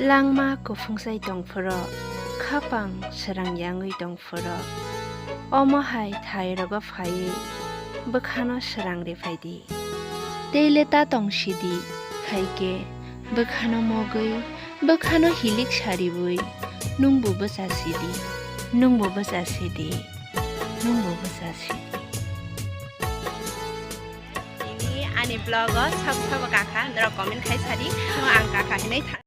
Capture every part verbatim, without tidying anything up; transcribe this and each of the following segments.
Langma kuphungsai tongphuru, khapang srang yangwi tongphuru, omo hai thairogo phaiwi bwkhano srang riphaidi. Tei le ta tong sidi, hai khe bwkhano mogwi, bwkhano hilik sariwi, nwngbo bwcha sidi, nwngbo bwcha sidi, nwngbo bwcha sidi. Tini ani vlog o sab sabo kakha, norok comment khai sadi, no ang kakha hinwi thang.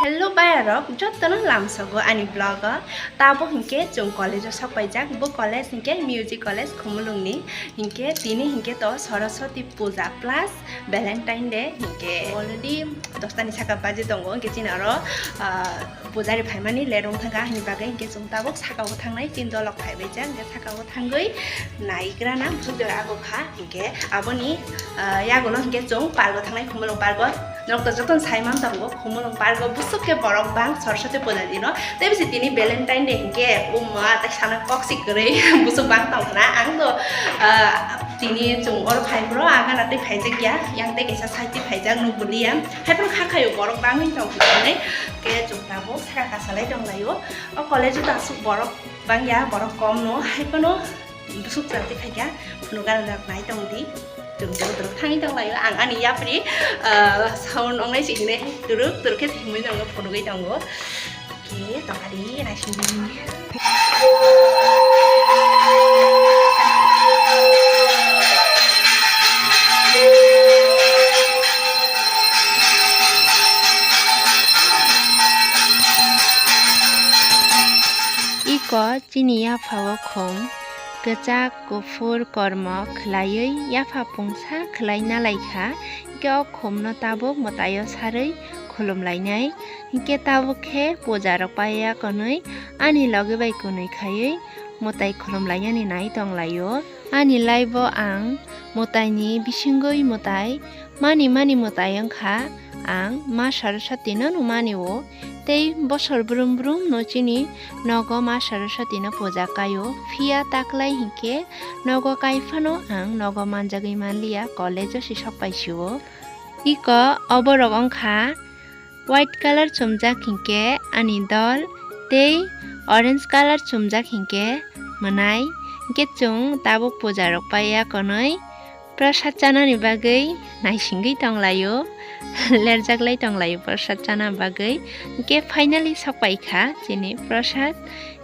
Hello bayarok, jotono lamsogo ani vlog o. Tabo hinkhe chwng college o sok paijak, bo college hinkhe music college Khumulwng ni. Hinkhe tini hinkhe to Saraswati Puja plus Valentine Day hinkhe already dosta ni saka baji tongo, hinkhe chini aro, ah, pujari phaimani late wng thangkha, hini bagwi hinkhe chwng tabuk saka o thangnai tin dolok phaibaijak, hinkhe saka o thangwi naigra na bwswk jora abo kha, hinkhe aboni, ah, yago no hinkhe chwng park o thangnai, Khumulwng park o. Norok to jotono sai man tongo, Khumulwng park o bwswk khe borok bang Saraswati Puja dino. Tei bisi tini Valentine Day hinkhe, o ma, tai sana kok si kwrwi bwswk bang tong khna. Ang to, ah, tini chwng oro phai phuru, ang gana tei phaijak ya, yang tei kaisa side tei phaijak nuk bwliya. Hai phano kha khaio borok bangwi tong khe, khe chwng tabuk saka kasalai tong laio. O college o to aswk borok bang ya, borok kom no, hai phano bwswk chati phaikha, phunukgana rok nai tong di. Chwng chwng chwng thangwi tong laio. Ang ani yapri, ah, sound wngnai si hinwi turuk turuk khe himwi nangno phunugwi tongo. Khe tongari naising. Iko chini yapha o khum kwchak, kuphur, kormo khwlaiwi yapha pungsa khwlai nalaikha, hinkhe o khumno tabuk mwtaio sarwi khulumlainai. Hinkhe tabuk khe pujarok paiya konwi ani logi bai kwnwi khaiwi mwtai khulumlainani nai tonglaio. Ani life o ang mwtaini bisingwi mwtai, mani mani mwtai wngkha, ang Ma Saraswati no nukmani o, tei bosor brum brum no chini nogo Ma Saraswati no puja kaio, phiya taklai hinkhe nogo kai phano ang nogo manjagwi manliya, college o si sok paisio. Iko oborok wngkha white colour chumjak hinkhe ani dol, tei orange colour chumjak hinkhe mwnai, hinkhe chwng tabuk pujarok paiya konwi. Prasad chanani bagwi naisingwi tonglaio, lerjaklai tonglaio prasad chana bagwi. Hinkhe finally sokpaikha chini prasad,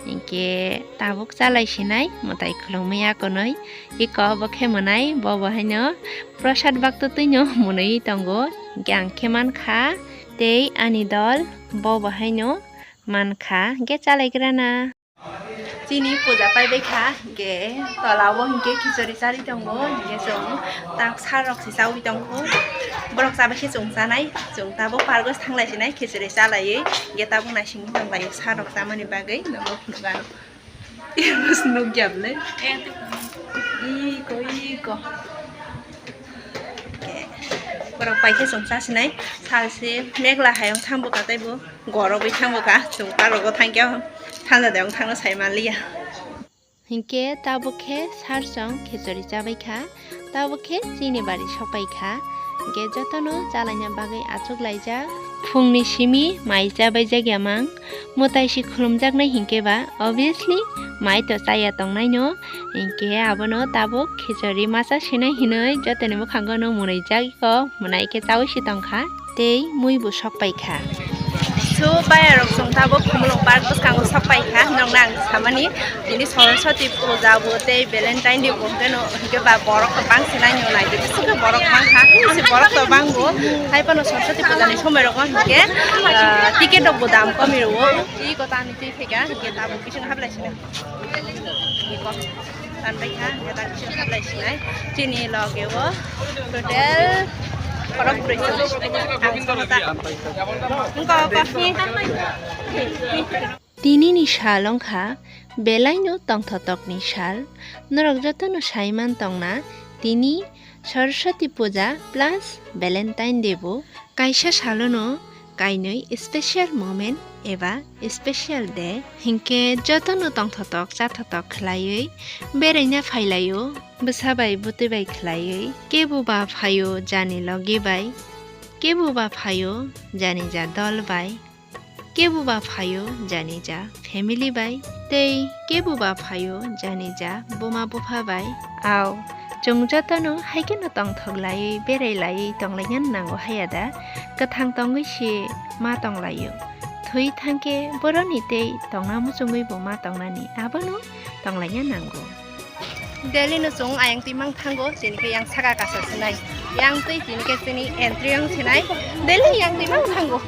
hinkhe tabuk chalai sinai mwtai khulumwi akonwi. Iko bo khe mwnai, bo bo haino prasad baktwtwino mwnwi tongo, hinkhe ang khe mankha tei ani dol bo bo haino mankha, hinkhe chalaigrana. Chini puja paibai kha, hinkhe tola o hinkhe khichori charwi tongo, hinkhe chwng tak sir rok se chaui tongkho. Borok chabai khe chwng chanai, chwng tabuk park o thanglai sinai khichori chalaiwi, hinkhe tabuk naisingwi tonglaio sir rok chamani bagwi, nokno phunukgano. Nukya bwle. Iko, iko. Hinkhe borok pai khe chwng chasinai, salse megla hai wng thang bwkha tei bo. Gorogwi thang bwkha, chwng park o thang khe thanda de wng thangno sai manliya. Hinkhe tabuk khe sir chwng khichori chabai kha, tabuk khe chini bari sopai kha. Hinkhe jotono chalaina bagwi achuk laijak. Phungni simi mai chabai jak ya mang, mwtai si khulumjaknai hinkhe ba obviously mai to chaya tongnaino. Hinkhe abono tabuk khichori masa sinai hinwi jotoni bwkhango no mwnwi jak. Ko mwnai khe chaui si tongkha tei mui bo sok paikha. So bayarok chwng tabuk Khumulwng park bwskango sok paikha, nokna ang samani tini Saraswati puja bo tei Valentine day bo hwnkhe no, hwnkhe ba borok kwbang se naino nai, bisingkhe borok bangkha, si borok to bango, hai phano Saraswati puja ni somoi rogo hwnkhe, ah, ticket rok bo dam komi rwo, twi kota ni twi phaikha, hwnkhe tabuk bising hablai sini. Iko. Tanbai kha, hwnkhe tak bisingo hablai sinai. Chini loge o total khorok brwi chwng. Ang sono ta. Wngkha obo hi. Tini ni sal wngkha belaino tongthotokni sal. Norok jotono saiman tongna, tini Saraswati Puja plus Valentine Day bo kaisa salono kainwi special moment eba special day. Hinkhe jotono tongthotok chathotok khlaiwi beraina phailaio, bwsa bai bwtwi bai khlaiwi, kebo ba phaio jani logi bai. Kebo ba phaio jani ja dol bai, kebo ba phaio jani ja family bai, tei kebo ba phaio jani ja buma bupha bai. Ao, chwng jotono hai kheno tongthok laiwi berai laiwi tonglaina nango haya da? Kwthang tongwi se ma tonglaio. Thwi thangkhe boroni tei tongna muchungwi bo ma tongnani, abono tonglaina nango. Delhi no chwng ayang twi mang thango, tini khe yang saka kasa sinai. Yang twi tini khe chini entry wng sinai. Delhi yang twi mang thango.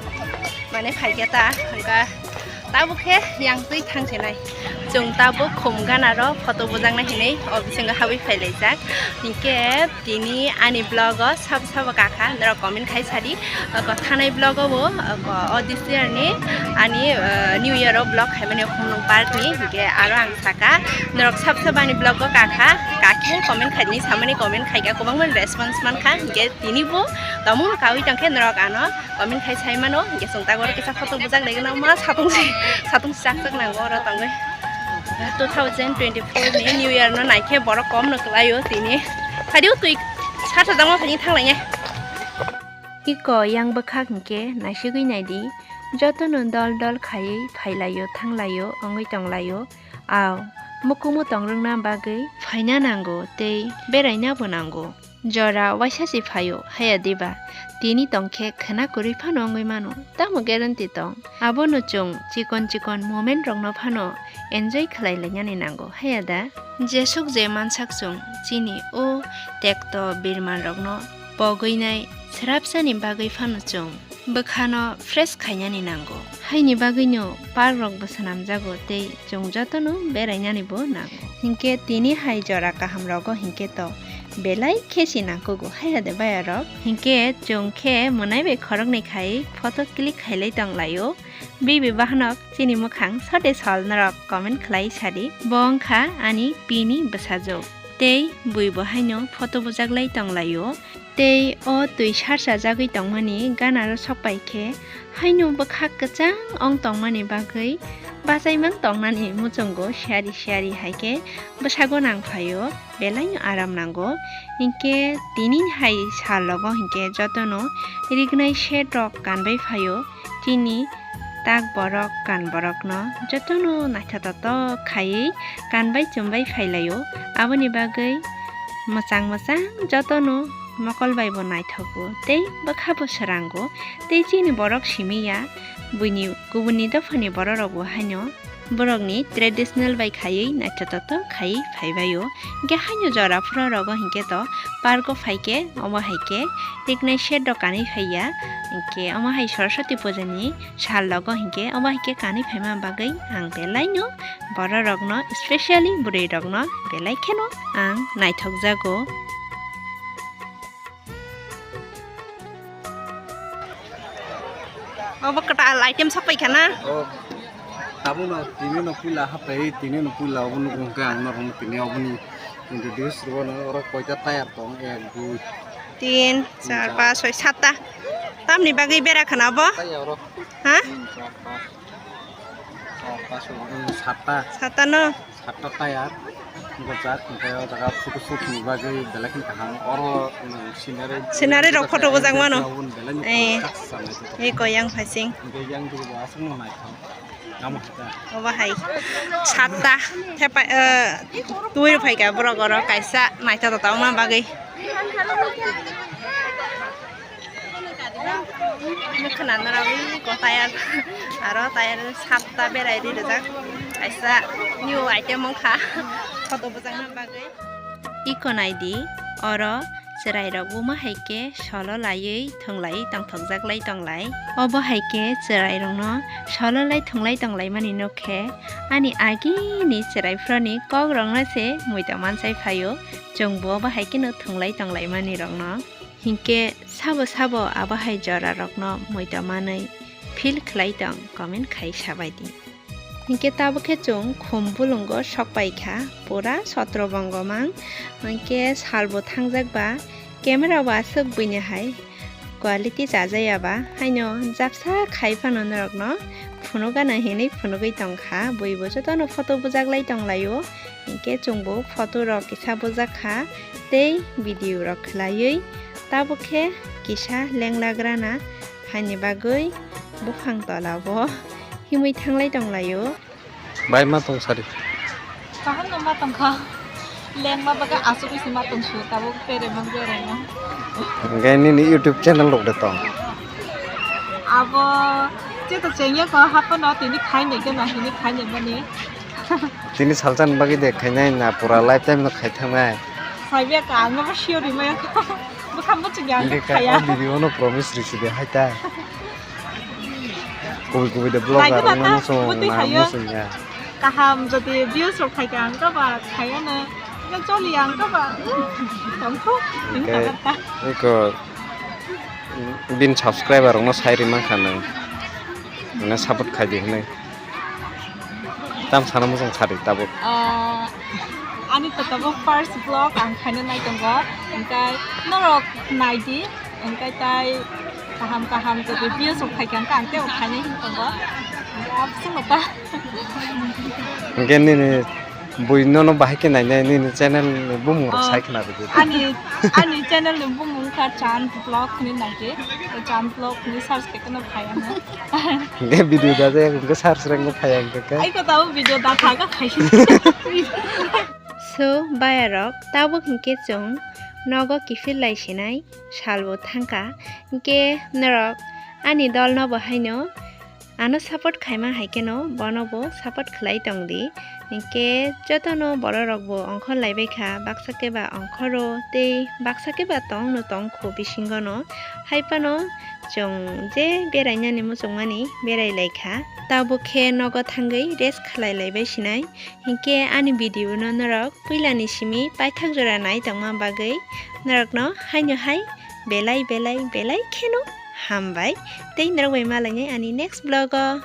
Mane phaikhe ta, hwnkha tabuk khe yang twi thang sinai. Chwng tabuk khum gana ro photo bujaknai hinwi o bisingo habwi phailaijak. Hinkhe tini ani vlog o sabo sabo kakha, norok comment khai sadi. Oko thanai vlog o bo, oko o this year ni ani, uh, New Year o vlog khaimani o Khumlung Park ni, hinkhe aro ang saka, norok sab sab ani vlog o kakha, kakhe comment khaini samani comment khaika, kwbangma response mankha, hinkhe tini bo tamo kawi tongkhe norok ano comment khai sai mano, hinkhe chwng tak oro kisa photo bujak laigwna ma satung si, satung si chak chak nango oro tongwi. Two thousand twenty-four ni New Year no naikhe borok kom no kwlaio tini. Phaidi o twi sat sajak ma phaini thanglainai. Iko yang bwkhak hinkhe naisigwi naidi, jotono dol dol khaiwi phailaio, thanglaio, wngwi tonglaio. Ao, mukumu tongrwngna bagwi phaina nango tei beraina bo nango. Jora waisa se phaio, haya diba? Tini tongkhe khwna kwrwi phano wngwi mano, tamo guarantee tong? Abono chwng chikon chikon moment rokno phano enjoy khlai lainani nango, haya da? Jesuk je mansak chwng chini o tekto birman rokno pogwinai srapsani bagwi phano chwng bwkhano fresh khainani nango. Haini bagwino park rok bo swnamjago tei chwng jotono berainani bo nango. Hinkhe tini hai jora kaham rogo hinkhe to belai khe si nangkugo, haya de baya rok? Hinkhe chwng khe mwnai bai khoroknwi khai photo click khailai tonglaio. Bibi bahanok chini mwkhang sote sol norok comment khlai sadi. Bo wngkha ani pini bwsajwk. Tei bui bo haino photo bujaklai tonglaio. Tei o twi sarsajagwi tongmani ganaro sokpai khe haino bwkhak kwchang ong tongmani bagwi bachaimang tongnani muchungo siyari siyari hai khe bwsago nang phaio, belaino aram nango. Hinkhe tini hai sal rogo hinkhe jotono rignai set rok kanbai phaio. Chini tak borok kan borokno jotono naithotok khaiwi kanbai chumbai phailaio. Aboni bagwi mwchang mwchang jotono mokol bai bo naithogo tei bwkha bo swrango tei chini borok simi ya, buini kubuni dophani borok rok bo haino borokni traditional bai khaiwi naithotok khaiwi phaibaio. Hinkhe haino jora phuru rogo hinkhe to park o phaikhe omo haikhe rignai set rok kanwi phaiya. Hinkhe omo hai Saraswati puja ni sal rogo hinkhe omo haikhe kanwi phaima bagwi ang belaino borok rokno, specially bwrwi rokno belai kheno ang naithokjago. Obo kwtal item sokpai khana. O, tabukno tini no puila hapai, tini no puila obo nugo hwnkhe ang norokno tini oboni introduce rwno, oro koita tayar tong, ek, dui, tin, char, pas, soi, satta. Tamni bagwi bera khana obo? Tayar oro. Ha? Tin, char, pas, char, pas, soi, satta. Satta no? Satta tayar gojak, hinkhe o jaga photo shoot ni bagwi belai kheno kaham. Oro, um, scenery, scenery rok photo bujak mano. Belai kheno, eh, khaksa naithotok. Eko yang phaising. Hinkhe yang dugui bo aswk no naithok. Tamo hata. Obo hai satta thepai, eh, twi rw phaikha borok oro kaisa naithotok tongma bagwi. Khwnana rogwi ko tayar, aro tayar satta berai ri rijak. Kaisa new item wngkha photo bwjakna bagwi. Iko naidi, oro chwrai rok buma hai khe solo laiwi thwnglai tongthokjak lai tonglai. Obo hai khe chwrai rokno solo lai thwnglai tonglai mani nuk khe ani agini chwrai phroni kok rokno se muitu mansai phaio. Chwngbo obo hai kheno thwnglai tonglai mani rokno. Hinkhe sabo sabo abo hai jora rokno muitu manwi feel khlai tong, comment khai sabai di. Hinkhe tabuk khe chwng khum bulungo sokpai kha, pura sotro bongo mang. Hinkhe salbo thangjak ba, camera bo aswk buini hai quality chajaya ba, haino japsa khai phano norokno phunukgana hinwi phunugwi tongkha, buibo jotono photo bujaklai tonglaio. Hinkhe chwngbo photo rok kisa bujak kha tei video rok khlaiwi. Tabuk khe kisa lenglagrana phaini bagwi buphang tola o himwi thanglai tonglaio. Bai ma tong sari. Kaham no ma tong kha. Lengma baga asuk isi ma tong su tabuk tere ma berai ma. Hingke nini YouTube channel rok de tong. Abo che to chengya ko hapo no tini khai ne ke na hini khai ne mani. Tini salsa ni bagwi de khainai na pura lifetime no khai thangnai. Saibe ka ang no sure ri ma ya ko. Bukham bo chigya ang Hingke khai ya. Ka video no promise risi de hai ta. Kubui kubui de vlog Naigwi rok mata, no muchung muti na hayo. Muchung ya. Kaham jodi views rok phaikha ang kaba khayano. Ino choli ang kaba. Tongkhu. Hingke iko bin subscriber rok no sai ri mankha nang. Mane support khai di hinui. Tam sana muchung sadi tabuk. Ah, ani to tabuk first vlog ang khaina nai tongo. Hingke norok nai di. Hingke tai kaham kaham jodi views rok phaikha hingke ang tei bo khainai hwn tongo. Hingke absung no ta. Hingke nini bui nono bahai khe nainai nini channel ni bumung rok Oh, sai khna rwdi. Ani, ani channel ni bumung kha Chand Vlog hinwi naidi. Chand Vlog hinwi search khe kheno phai ano. Hingke video da je hingke search rang phai ang khe. Ai ko tabo video da thaga khai. So, bayarok, tabuk hingke chwng nogo kiphil lai sinai salbo thangkha. Hingke norok ani dolno bo haino ano support khaima hai kheno bono bo support khlai tongdi. Hingke jotono bororok bo ongkhor laibai kha, baksa khe ba ongkhoro tei baksa khe ba tongno tongkho bisingono. Hai phano chwng je berainani muchungmani berai lai kha, tabuk khe nogo thangwi rest khlai laibai sinai. Hinkhe ani video no norok puilani simi paithak jora nai tongma bagwi norokno haino hai belai belai belai kheno hambai tei norok bai malainai ani next vlog o.